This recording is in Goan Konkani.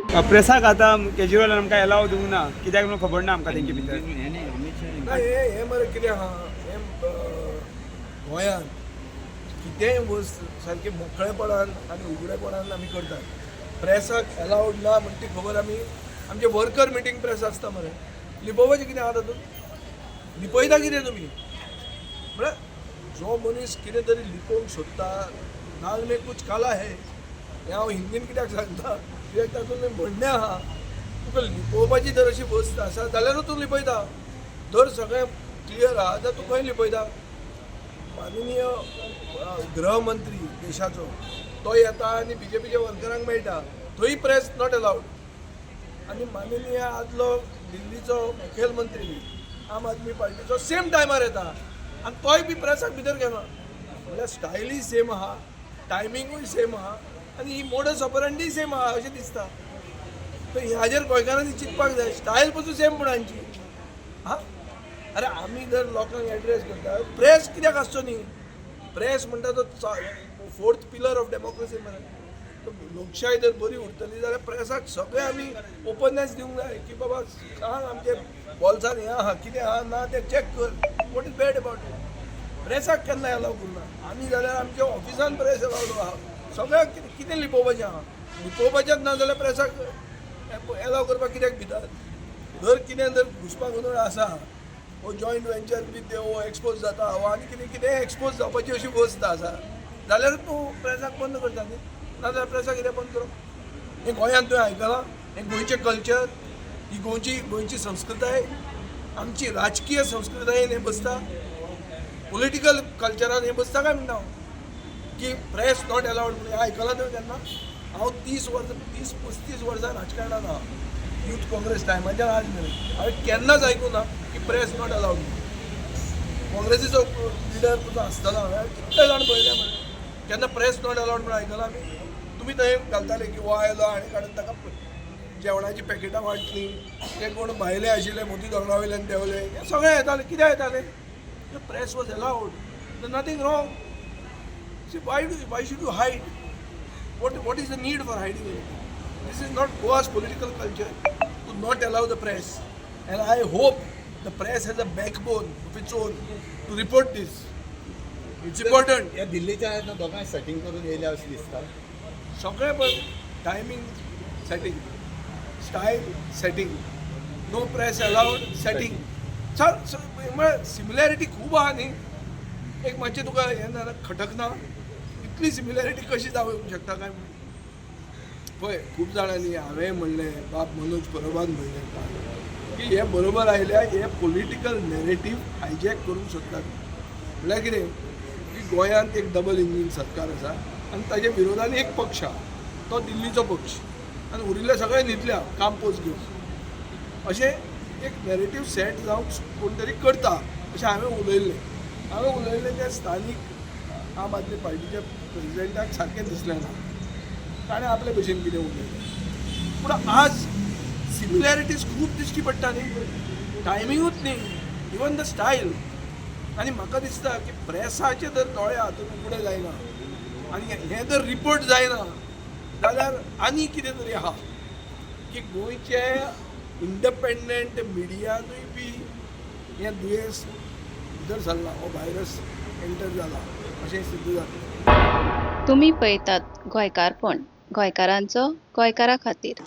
प्रेसाक आतां केजरीवालान आमकां एलाव दिवंक ना, कित्याक म्हणून खबर ना आमकां तेंचे भितर. ना, हे हे मरे कितें आहा, हे गोंयांत कितेंय वस्त सारकें मोकळेपणान आनी उगडेपणान आमी करतात. प्रेसाक एलावड ना म्हण ती खबर आमी आमचे वर्कर मिटींग प्रेस आसता मरे. लिपोवपाचें कितें आहा तातूंत? लिपयता कितें तुमी? म्हळ्यार जो मनीस कितें तरी लिपोवंक सोदता, दाल में कुछ काला है. हें हांव हिंदीन कित्याक सांगता? कित्याक तातूंत म्हणणें आहा. तुका लिपोवपाची जर अशी वस्त आसा जाल्यारूच तूं लिपयता. जर सगळें क्लियर आहा जाल्यार तूं खंय लिपयता? माननीय गृहमंत्री देशाचो तो येता आनी बीजेपीच्या वर्करांक मेळटा, थंय प्रेस not allowed. आनी माननीय आदलो दिल्लीचो मुखेलमंत्री आम आदमी पार्टीचो सेम टायमार येता आनी तोय बी प्रेसाक भितर घेना. म्हणल्यार स्टायलूय सेम आहा, टायमिंगूय सेम आहा आनी ही मोडस ऑपरंडीय सेम आहा अशें दिसता. तर हाजेर गोंयकारांनी चिंतपाक जाय. स्टायल पसून सेम पूण हांची. हा, अरे, आमी जर लोकांक एड्रेस करता, प्रेस कित्याक आसचो न्ही? प्रेस म्हणटा तो फोर्थ पिलर ऑफ डेमोक्रेसी मरे. तर लोकशाय जर बरी उरतली जाल्यार प्रेसाक सगळें आमी ओपननेस दिवंक जाय की बाबा सांग, आमचे बॉल्सान हें आहा, कितें आहा ना तें चॅक कर. What is bad about it? प्रेसाक केन्ना एलाव करुना आमी, जाल्यार आमच्या ऑफिसान प्रेस एलावड आहा. सगळ्याक कितें कितें लिपोवपाचें आहा? लिपोवपाचेंच ना जाल्यार प्रेसाक एलाव करपाक कित्याक भितात? जर कितें जर घुसपा गोंदळ आसा, हो जॉयंट वेंचर बी ते हो एक्सपोज जाता हो आनी कितें कितें एक्सपोज जावपाची अशी वस्त आसा जाल्यार तूं प्रेसाक बंद करता न्ही. नाजाल्यार प्रेसाक कितें बंद करप? हें गोंयांत तुवें आयकलां? हें गोंयचें कल्चर, ही गोंयची संस्कृताय, आमची राजकीय संस्कृतायेन हें बसता? पॉलिटिकल कल्चरान हें बसता काय म्हणटा हांव की प्रेस not allowed म्हणून हें आयकलां तुवें केन्ना? हांव 30 वर्सां, 30-35 वर्सां राजकारणान आहा, युथ काँग्रेस टायमाच्यान आज मेरेन हांवें केन्नाच आयकूं ना की प्रेस not allowed. काँग्रेसीचो लिडर तुजो आसतना हांवें कितले जाण पळयले मरे, केन्ना प्रेस not allowed म्हणून आयकलां आमी? तुमी थंय घालताले की हो आयलो आनी काडून ताका जेवणाची पॅकेटां वांटली, ते कोण भायले आशिल्ले मोती दोंगरा वयल्यान देंवले, हे सगळें येतालें. कित्याक येतालें? Press was allowed, nothing wrong. See, why should you hide? What is the need for hiding anything? This is not Goa's political culture to not allow the press. And I hope the press has a backbone of its own to report this. It's important. या दिल्लीच्या आहेत ना, दोगांय सेटिंग करून येयल्या अशें दिसता. सगळें पण timing setting, style setting, no press allowed setting, म्हळ्यार सिमिलॅरिटी खूब आहा न्ही. एक मातशें तुका हें ना, खटकना? इतली सिमिलॅरिटी कशी जावंक शकता काय म्हणून? पळय, खूब जाणांनी, हांवें म्हणलें, बाब मनोज परबान म्हणलें की हे बरोबर आयल्या, हे पॉलिटिकल नॅरेटीव हायजॅक करूंक सोदतात. म्हणल्यार कितें की गोंयांत एक डबल इंजीन सरकार आसा आनी ताजे विरोधान एक पक्ष आहा, तो दिल्लीचो पक्ष, आनी उरिल्ले सगळे न्हिदल्या काम पोच घेवन, अशें एक नॅरेटीव सेट जावंक कोण तरी करता अशें हांवें उलयल्लें. हांवें उलयल्लें तें स्थानीक आम आदमी पार्टीच्या प्रेजिडेंटाक सारकें दिसलें ना. ताणें आपले भशेन कितें उलयलें. पूण आज सिमिलॅरिटीज खूब दिश्टी पडटा न्ही. टायमिंगूच न्ही, इवन the style. आनी म्हाका दिसता की प्रेसाचे जर दोळे हातून उगडे जायना आनी हें जर रिपोर्ट जायना जाल्यार आनी कितें तरी आहा की गोंयचे इंडिपेंडंट मिडियानूय बी हें दुयेंस भितर सरलां, हो व्हायरस एंटर जाला अशें सिद्ध जातलें. तुमी पळयतात गोंयकारपण, गोंयकारांचो गोंयकारा खातीर.